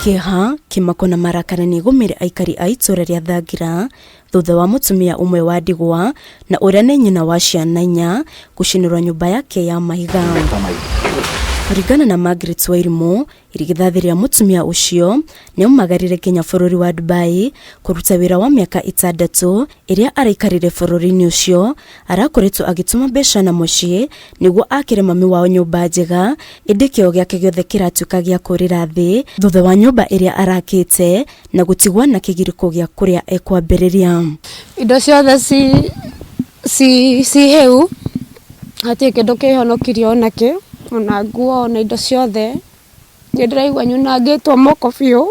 Kĩeha, kĩmako na marakara nĩ igũmĩire aikari a itũũra rĩa Thangira thutha wa mũtumia ũmwe wa ndigwa na ũrĩa nĩ nyina wa ciana inya gũcinĩrwo nyũmba yake ya mahiga. Kũringana na Margaret Wairimu, irigithathi rĩa mũtumia ũcio nĩaumagarire nginya bũrũri wa Dubai kũruta wĩra wa mĩaka ĩtandatũ ĩrĩa araikarire bũrũri-inĩ ũcio. Arakoretwo agĩtũma mbeca na mũciĩ nĩguo akĩre mami wao nyũmba njega, ĩndĩ kĩo gĩake gĩothe kĩratuĩka gĩa kũrĩra thĩ thutha wa nyũmba ĩrĩa arakĩte na gũtigwo na kĩgirĩko gĩa kũrĩa ekwambĩrĩria. Indo ciothe ci ci ci hĩu, hatirĩ kĩndũ kĩhonokirio ona kĩ, ona nguo ona indo ciothe. Nĩ ndĩraigua nyunangĩtwo moko biũ,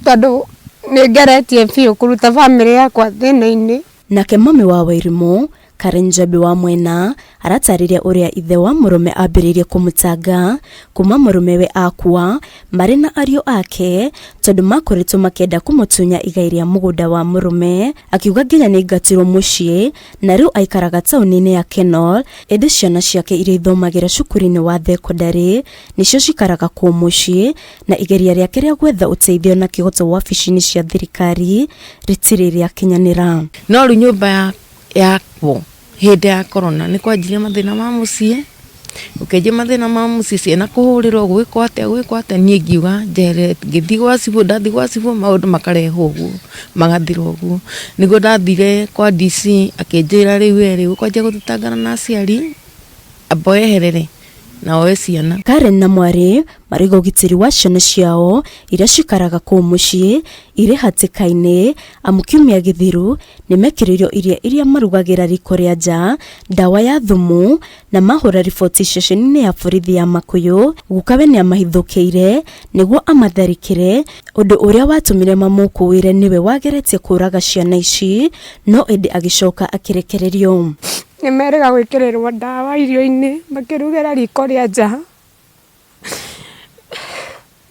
tondũ nĩ ngeretie biũ kũruta bamĩrĩ yakwa thĩna-inĩ. Nake mami wa Wairimũ, Karen Njambi wa Mwena, aratarĩria ũrĩa ithe wa mũrũme ambĩrĩirie kũmũtanga kuma mũrũmewe akua marĩ na ariũ ake tondũ makoretwo makĩenda kũmũtunya igai rĩa mũgũnda wa mũrũme, akiuga nginya nĩ aingatirwo mũciĩ na rĩu aikaraga taũni-inĩ ya Kenol, ĩndĩ ciana ciake iria ithomagĩra cukuru-inĩ wa thekondarĩ nĩcio cikaraga kũu mũciĩ na igeria rĩake rĩa gwetha ũteithio na kĩhoto wabici-inĩ cia thirikari rĩtirĩ rĩakinyanĩra. No rĩu nyũmba yakwo hĩndĩ ya corona nĩ kwanjirie mathĩna ma mũciĩ, gũkĩanjia mathĩna ma mũciĩ, ciana kũhũrĩrwo, gwĩkwo atĩa gwĩkwo atĩa, niĩ ngiuga njeherere, ngĩthiĩ gwa cibũ, ndathiĩ gwa cibũ maũndũ makarehwo ũguo, magathira ũguo. Nĩguo ndathire kwa DC akĩnjĩra rĩu we rĩ, ũkwanjia gũthitangana na aciari, amba weherere na woe ciana. Karen na mwarĩ marauga ũgitĩri wa ciana ciao iria cikaraga kũu mũciĩ irĩ hatĩka-inĩ amu kiumia gĩthiru nĩmekĩrĩirio irio iria marugagĩra riko rĩa nja ndawa ya thumu na mahũra riboti ceceni-inĩ ya borithi ya Makuyu gukawe nĩamahithũkĩire nĩguo amatharĩkĩre ũndũ ũrĩa watũmire mamũkũĩre nĩwe wageretie kũraga ciana ici no ĩndĩ agĩcoka akĩrekererio. Nĩ merĩga gwĩkĩrĩrwo ndawa irio-inĩ makĩrugĩra riko rĩa nja,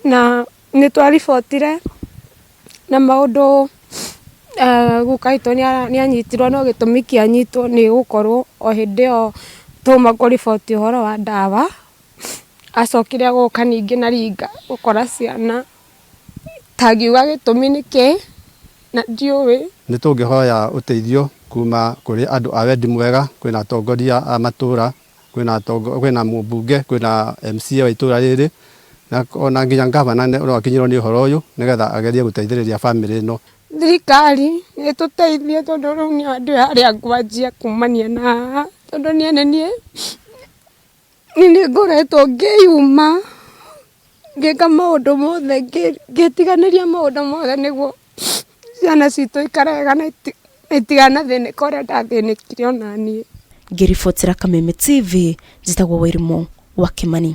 na nĩ twaribotire na maũndũ guka witũ nĩ anyitirwo no gĩtũmi kĩa anyitwo nĩ gũkorwo o hĩndĩ ĩyo twauma kũriboti ũhoro wa ndawa, acokire gũka ningĩ na ringa gũkora ciana, Ndangiuga gĩtũmi nĩ kĩĩ na ndiũĩ. Nĩ tũngĩhoya ũteithio kuma kũrĩ andũ a wendi mwega, kwĩna atongoria a matũra, kwĩna kwĩna mũmbunge, kwĩna MCA wa itũra rĩrĩ, na ona nginya ngavana no akinyĩrwo nĩ ũhoro ũyũ nĩgetha agerie gũteithĩrĩria bamĩrĩ ĩno. Thirikari ĩtũteithie tondũ rĩu niĩ ndiũĩ harĩa ngwanjia kumania na haha, tondũ niĩ nĩ niĩ Niĩ nĩ ngoretwo ngĩyuma, ngĩka maũndũ mothe, ngĩtiganĩria maũndũ mothe nĩguo ciana citũ ikare wega na itiganathĩnĩke ũrĩa ndathĩnĩkire onaniĩ. Ngĩribotera Kameme TV, njĩtagwo Wairimu wa Kĩmani.